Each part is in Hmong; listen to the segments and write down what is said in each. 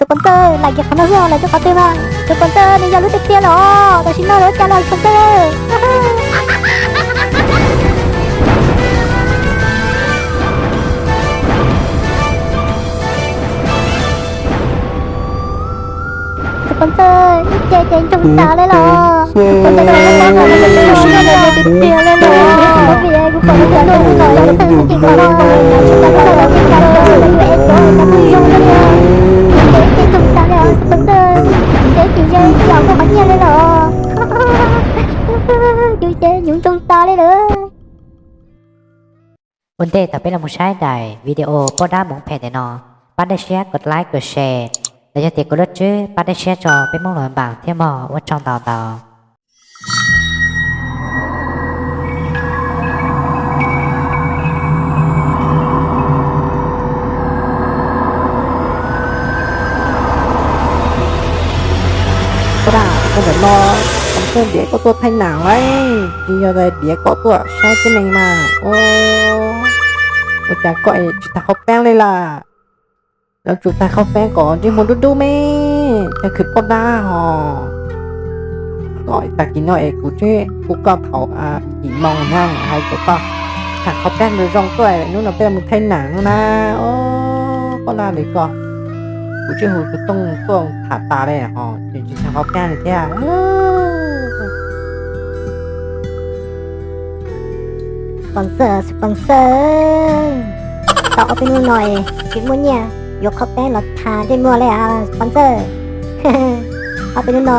Sponsor, lam kiag qhov no xwb, lam kiag qhov twg mas. Sponsor, nws yog lub tiag tiag los, tam sim no lawv cas los sponsor. Sponsor, ib ce ces ntsoog tas li los. Sponsor, kuv pom lub tiag tiag li los. Kuv pom lub tiag tiag li los. Ib ce ntsoog tas li los sponsor. Kuv ces tsis ze tsis yog koj qhov nyiaj li los. Kuv ces nyuv ntsoog tas li lawm. Ua ntej thaum peb los mus saib daim video poj dab mus phem ntawm no, pab dej siab kom like kom share, los yog tias kov lub tswb pab dej siab tso peb Hmoob los npaam thiab mog, ua tsaug ntau ntau. Ua dab, ua ntawm no, sponsor ntiav koj tuaj thaij nam lauj, tsis yog tias ntiav koj tuaj saib tib neeg mas. Ua cas koj es tsis tag qhaub peeb li lawm? Yuav tsum tag qhaub peeb kom ntsej muag dub dub me, cas khwv poj dab hos. Koj tag kis no es kuv twb hu koj thaum yim moos na, hais tias koj tag qhaub peeb zoo zoo tuaj, hnub no peb mus thaij nam no na. Poj dab li koj, kuv twb hu tus tooj tuaj tham tas li hos tseem tsis tag qhaub peeb li thiab. Sponsor, sponsor, tau ob peb hnub no es tsis muaj nyiaj yuav qhaub peeb los tham ntsej muag li as sponsor. Ob peb hnub no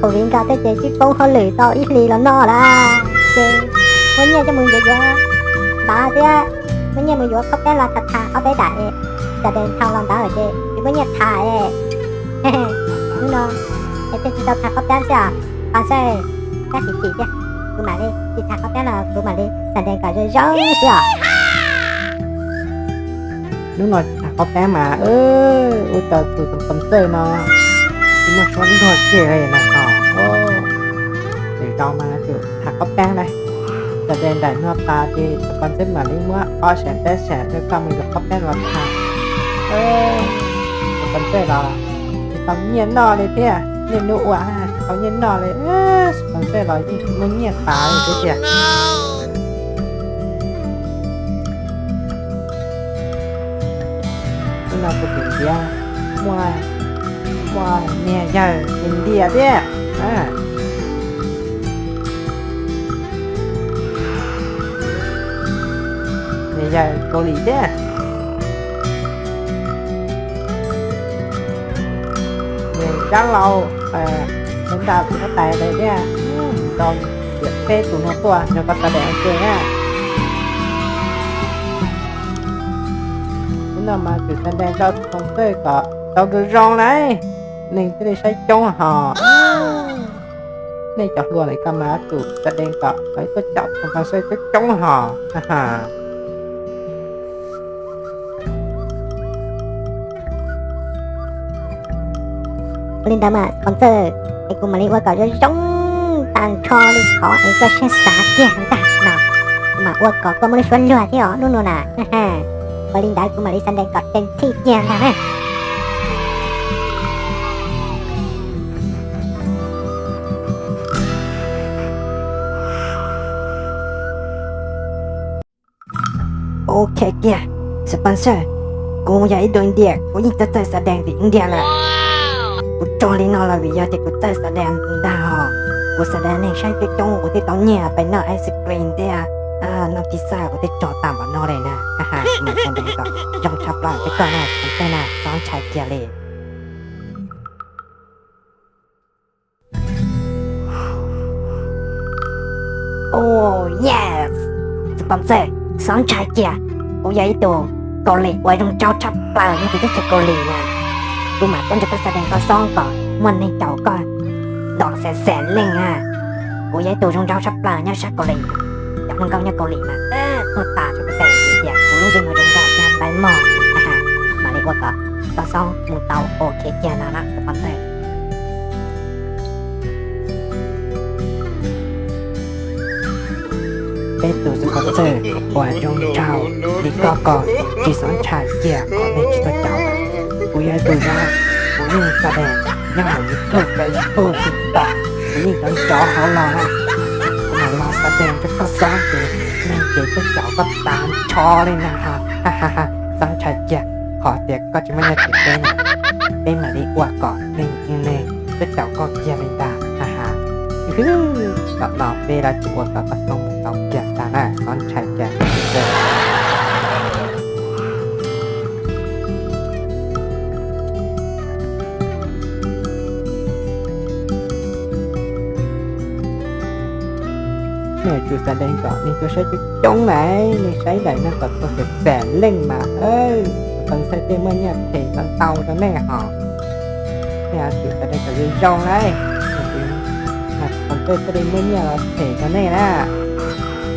covid nkaus tej ces twb poob hauj lwm tau ib hlis los noj lawm ces muaj nyiaj coj mus yuav yuav npav thiab, muaj nyiaj mus yuav qhaub peeb los tham tham ob peb daim es, cas tes thaum los ntawd ces tsis muaj nyiaj tham es. Hnub no es thiaj tsis tau tham qhaub peeb xwb os sponsor. Kab xim chim thiab, kuv mam li tsis tham qhaub peeb los kuv mam li xa ntes kom zoo zoo xwb os. Hnub no tsis tham qhaub peeb mas ua rau tus sponsor no tsis muaj suab luag kiag li na hos. Nws tau mas tus tham qhaub peeb na, xa ntes nraim no tas ces sponsor mam li muab ob sab peb sab rau koj mus yuav qhaub peeb los tham. Sponsor los tsis tau nyiaj noj li thiab, niaj hnub ua tsis tau nyiaj noj li, sponsor los yeej tsis muaj nyiaj tas li thiab tiag. Hnub no kuv tus ntiav muaj, muaj niag yawg India thiab. Niag yawg Kaus Lim thiab. Niag dab laus, tab ntaj kuv huab tais ntawd thiab. Tau tiam peb tus no tuaj nrog koj xa dais ua ke na. Hnub no mas kuv xa dais rau tus sponsor kom tau zoo zoo na, neeg thiaj li saib coob hos. Nej cov hluas lawm koj mas tus xa dais kom lawv tuaj caum tus sponsor coob coob hos. Ua li ntawd mas sponsor, es kuv mam li ua kom zoo zoo tag nrho li qhov es koj siab xav kiag ntag no, kuv mam ua kom koj muaj lub suab luag thiab os hnub no na. Ua li ntawd kuv mam li xa dais kom teem thij kiag ntag na. Ok kiag, sponsor, kuv yog ib tug India, kuv yeej txawj txawj xa dais vim India lawm. Kuv tso li no los vim yog tias kuv txawj xa dais ntag hos. Kuv xa dais neeg saib coob coob kuv thiaj tau nyiaj pais noj ice cream thiab noj pizza kuv thiaj tso tas npaum no li na. Kuv mam xa dais kom zoo tshaj plaws rau koj na, sponsor na, txhob ntshai kiag li. Oh yes, sponsor, txhob ntshai kiag, kuv yog ib tug Kaus Lim uas zoo nraug tshaj plaws nyob hauv teb chaws Kaus Lim na. Kuv mam tuaj nrog koj xa dais tau xoob kom muaj neeg caum koj nto xes xes leej na. Kuv yog ib tug zoo nraug tshaj plaws nyob sab Kaus Lim. Cov hluas nkauj nyob Kaus Lim mas tuaj tas rau kuv tes vim tias kuv lub ntsej muag zoo nkauj thiab npaib mog. Mam li ua kom tau xoob mus tau ok kiag no na sponsor. Peb tus sponsor uas zoo nraug li koj ko, tsis txhob ntshai kiag kom neeg tsis tuaj caum. Kuv yog ib tug zoo, kuv Kuv yeej xa dej nyob hauv YouTube, Facebook, TikTok, kuv yeej cov ntxov hauv los na. Kuv mam los xa dej rau koj saib ces neeg ces twb caum koj tas nrho li na. Txhob ntshai kiag, qhov tias koj tsis muaj nyiaj tsis teb na, peb mam li ua kom neeg neeg twb caum koj kiag li ntag. Tom no peb lawv tsis ua kom tau tau mus tau kiag ntag na, txhob ntshai kiag. Nej tsum xav deev kom nej tuaj saib coob coob na, nej saib daim no kom txog xyoo peb leej mas, qhov tau txhais tej muaj nyiaj them tau ntau rau nej hos. Nej tsum xav deev kom zoo zoo na, qhov tej txhais tej muaj nyiaj los them rau nej na.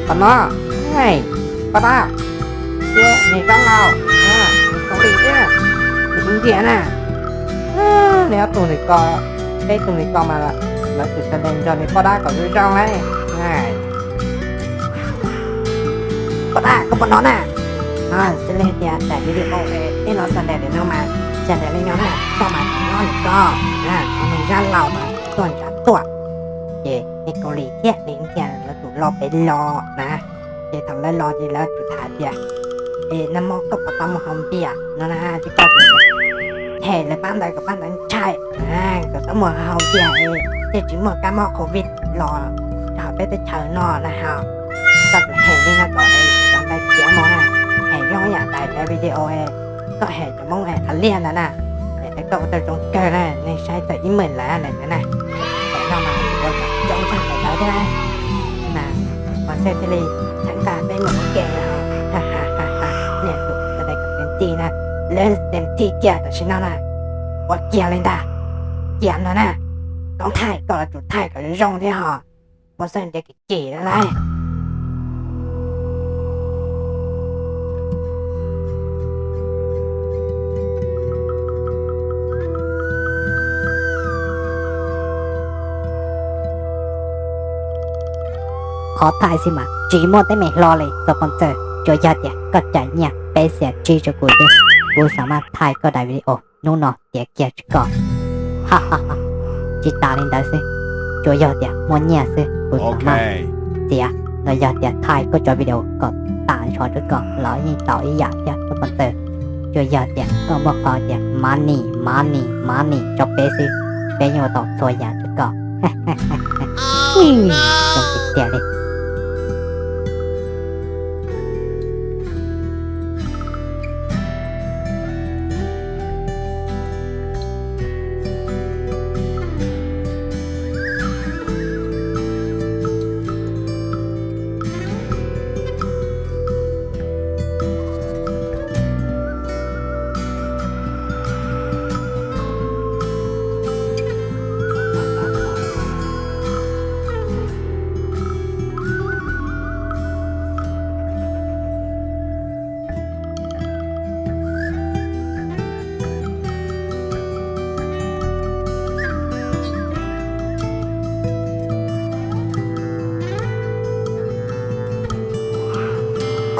Qhov no, poj dab, thiab niag Zab Laus, Kaus Lim thiab niag India na. Nws ob tug ntawm ko, peb tug ntawm ko mas lawv tsum xav deev nrog niag poj dab kom zoo zoo na. Poj dab, koj puas hnov na? Xws li tias daim video peb los xav daim no mas xav daim li no na, koj mas nyob li koj, niag Zab Laus mas tuaj nrad tuaj, ces niag Kaus Lim thiab niag India lawv tsum los pem los na. Ces thaum lawv los ces lawv tsum tham tias, es nag hmo koj puas tau mus haus npias no na, ces koj tsum them lawv pab ntawd kom pab ntawd ntshai, kom tau mus haus npias es thiaj tsis muaj kab mob covid los rau peb teb chaws no na ho. Koj tsum them li no kom cov ntawd khiav mus na. Hem zoo yam daim video koj hem cov Hmoob a liaj ntawd na. Daim koj ua tau zoo kawg na, nej saib txog ib meem lawm lawm na. Daim no mas ua kom zoo tshaj daim ntawd thiab na. Mas xwb thiaj li txhawb nqa peb mus ua ke na. Niam tus daim kom tes ti na, lawv tes ti kiag tam sim no na. Ua kiag li ntag, kiag no na. Koob thaij koj los tsum thaij kom zoo thiab ho. Ua xwb ntiav kim kim na lauj. Qhov thaij xwb mas tsis muaj teeb meem hlo li txog poj ntxawg, tsuas yog tias koj tsa nyiaj peb xees tsib rau kuv xwb, kuv xam maj thaij koj daim video hnub no tiav kiag rau koj. Tsis tas li ntawd xwb, tsuas yog tias muaj nyiaj xwb kuv xam maj txiav, los yog tias thaij koj cov video kom tas nrho rau koj los yeej tau ib yam thiab txog poj ntxawg. Tsuas yog tias koj muaj qhov tias money, money, money rau peb xwb, peb yeej ua tau txhua yam rau koj. Zoo tiag tiag li.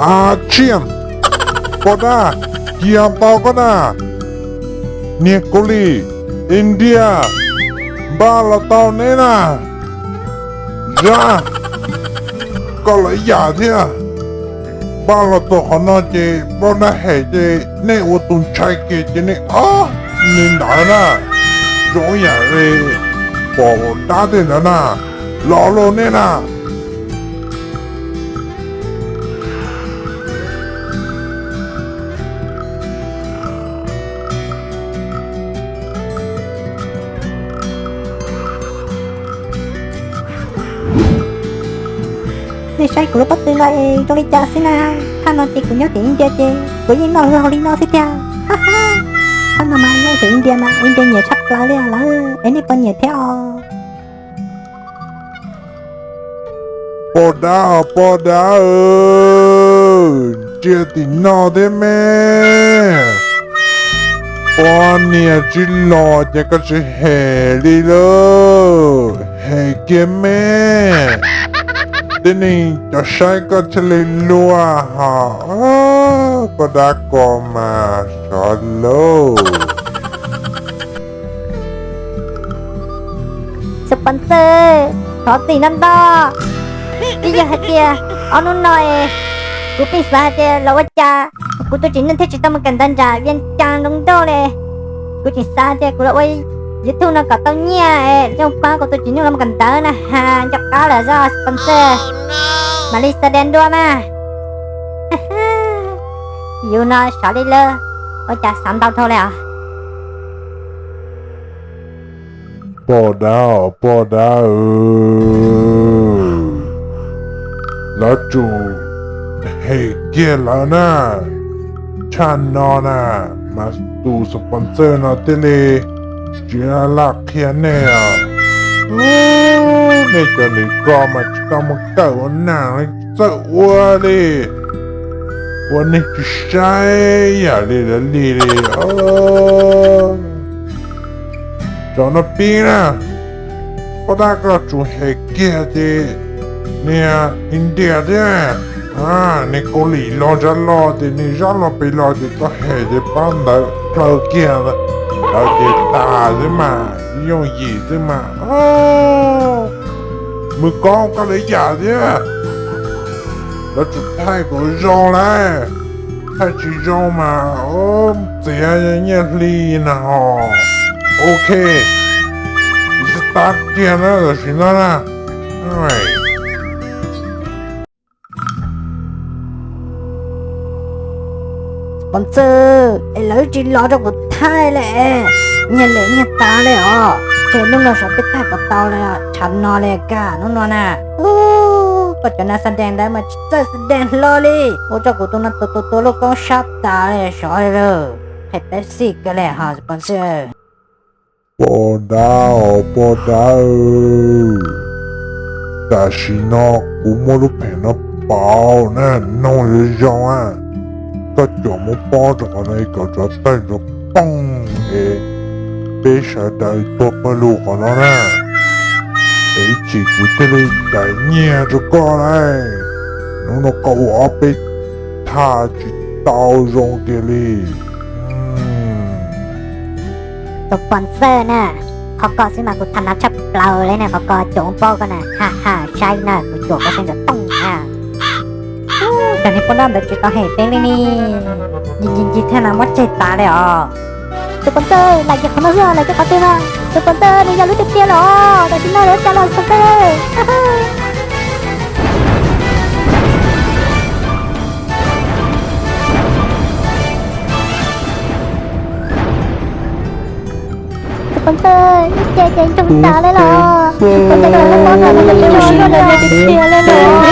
A tshiab, poj dab, cia tau koj na. Niag Kaus Lim, India, npaj los tau neb na. Zab, koj los ib yam thiab. Npaj los txog qhov no ces poj dab hem ces nej ua tus ntshai kiag ces nej ob leeg ntawd na. Zoo ib yam li poj dab tej ntawd na. Los lauj nej na. Nej saib kuv lub pob tw no es zoo li cas xwb na. Thaj no ces kuv nyob tim India ces kuv yeej noj laug li no xwb tiag. Thaj no mas nyob tim India mas India nyiam tshaj plaws li lawm, es nej puas nyiam thiab os? Poj dab, poj dab, ntsia tim no thiab me. Poj niam tsis los ces koj tsis hem li lauj, hem kiag me. Tib neeg cov saib koj thiaj li luag hos. Poj dab ko mas sov lauj. Pov Ntxawg, thov txim ntau ntau. Twb yog hais tias ob hnub no es kuv pheej xav hais tias los ua cas kuv tus txiv neej thiaj tsis tau mus kawm ntawv nram Vias Cas zoo nkauj li. Kuv tseem xav tias kuv los ua YouTube no kom tau nyiaj es zoo pab kuv tus txiv neej los mus kawm ntawv na has, nco qab lawm zoj pov ntxawg. Mam li xa dej dua mas. Yus no xyov li lawm, ua cas xav ntau dhau li os. Poj dab os poj dab, lawv tsum hem kiag lawv na. Tshaj no na, mas tus sponsor no thiaj li tsis laj qhia nej os. Nej cov nws ko mas tsis tau mus kawm ua naj, txawj ua li, ua neeg tsis saib yam li lawv li li. Cov no pib na, poj dab koj tsum hem kiag ces niag India thiab, niag Kaus Lim los zaj los ces niag zaj los pem los ces koj hem ces pab ntawd plaws kiag, lawv ces tas xwb mas, yooj yim xwb mas. Mus koob koj lawv yam thiab, lawv tsum thaij kom zoo lauj, thaij tsis zoo mas txiav nyiaj hli na ho. Ok, kuv xav tab kiag na tam sim no na. Pov Ntxawg, es lawv tsis los rau kuv thaij li, nyiaj li nyiaj tas li os. Ces hnub no xyov peb thaij puas tau li, tshav no li kag hnub no na. Koj cov nas xa dees ntawd mas tsis txawj xa dees hlo li, ua rau kuv tus no tua tua tua lub koob sab tas li xyov li lawm. Qhia peb xij kawg li ho pov Ntxawg. Poj dab os poj dab, tam sim no kuv muab lub phem no pauv na, noog zoo zoo a. Koj cuam mus pob rau qhov no kom tsov tawg nrov poog es peb sawv daws tuag pawg lug qhov no na. Es ib chim kuv thiaj li cais nyiaj rau koj lauj. Hnub no koj ua ob peb thaj tsis tau zoo kiag li. Tus pov Ntxawg na, qhov ko xwb mas kuv tham no tshaj plaws li na, qhov ko cuam mus pob koj na, ha ha, saib na kuv cuam koj sab nraum tooj na. Cov niag poj dab ntawd tsis tau hem peb li ne, ncig ncig ncig thiaj no muab tseg tas li os. Tus pov Ntxawg, lam kiag qhov no xwb, lam kiag qhov twg no. Tus pov Ntxawg, nws yog lub tiag tiag los, tam sim no lawv cas los tus pov Ntxawg. Tus pov Ntxawg, ib ce ces ntsoog tas li los. Tus pov Ntxawg, lub pob no nws tsis zoo li tiag tiag li los.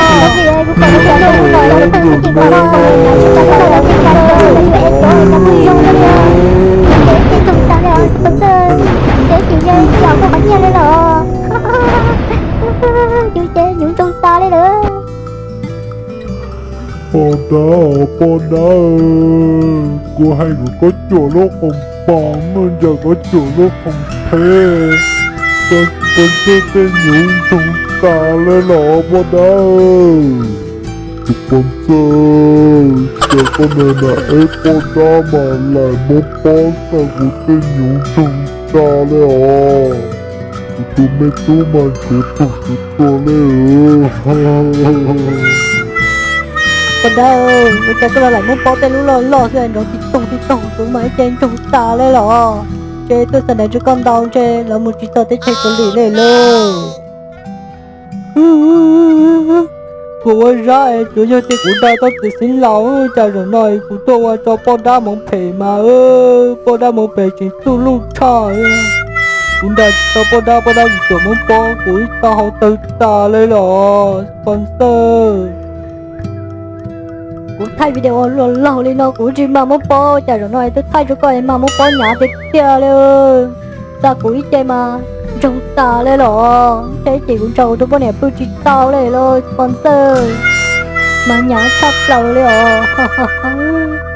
Kuv pom lub pob no lub no lub pheej tsis pom los, tsis tas lub no los tsis tas li, lawv tsis ua ib cov cov mus zoo li. Ib ce ntsoog tas li os tus pov Ntxawg, ib ce ces yog tsis yog kuv qhov nyiaj li los. Yus ces yus ntsoog tas li lawm. Poj dab os poj dab, kuv hais kom koj cuam lub qhov npog, muaj ntsaws koj cuam lub qhov phem, poj ntxawg tej nyuj ntsoog tas li los poj dab. Tus poj ntxawg, cas koj niag nam eb poj dab mas lam muab pob tag kuv tej nyuj ntsoog tas li os. Kuv tus me tub mas ntshe pheej tua tua li. Poj dab, ua cas koj los lam muab pob tej lub loj loj xwb nrov tib toog tib toog, kuv mas ib ce ntsoog tas li los. Ntshe tuaj xa nas rau koj ntau ntshe lawv mus tsis txog teb chaws Kaus Lim li lauj. Kuv ua zab es tsuas yog tias kuv da tau txiv xeev laus, cas zaum no kuv tuaj ua rau poj dab hmoov phem mas, poj dab hmoov phem tseem txuj luj tshaj. Kuv nrog tsis tau poj dab, poj dab tsis tuam muab pob, kuv ib tau hau tawg tas li los sponsor. Kuv thaij video luag laug li no kuv tsis mag muab pob, cas zaum no twb thaij rau koj es mag muab pob hnyav tiag tiag li. Xa kuv ib ce mas ntsoog tas li los, ntshe ces kuv nrog kuv tus poj niam pw tsis tau li los sponsor. Mas hnyav tshaj plaws li os.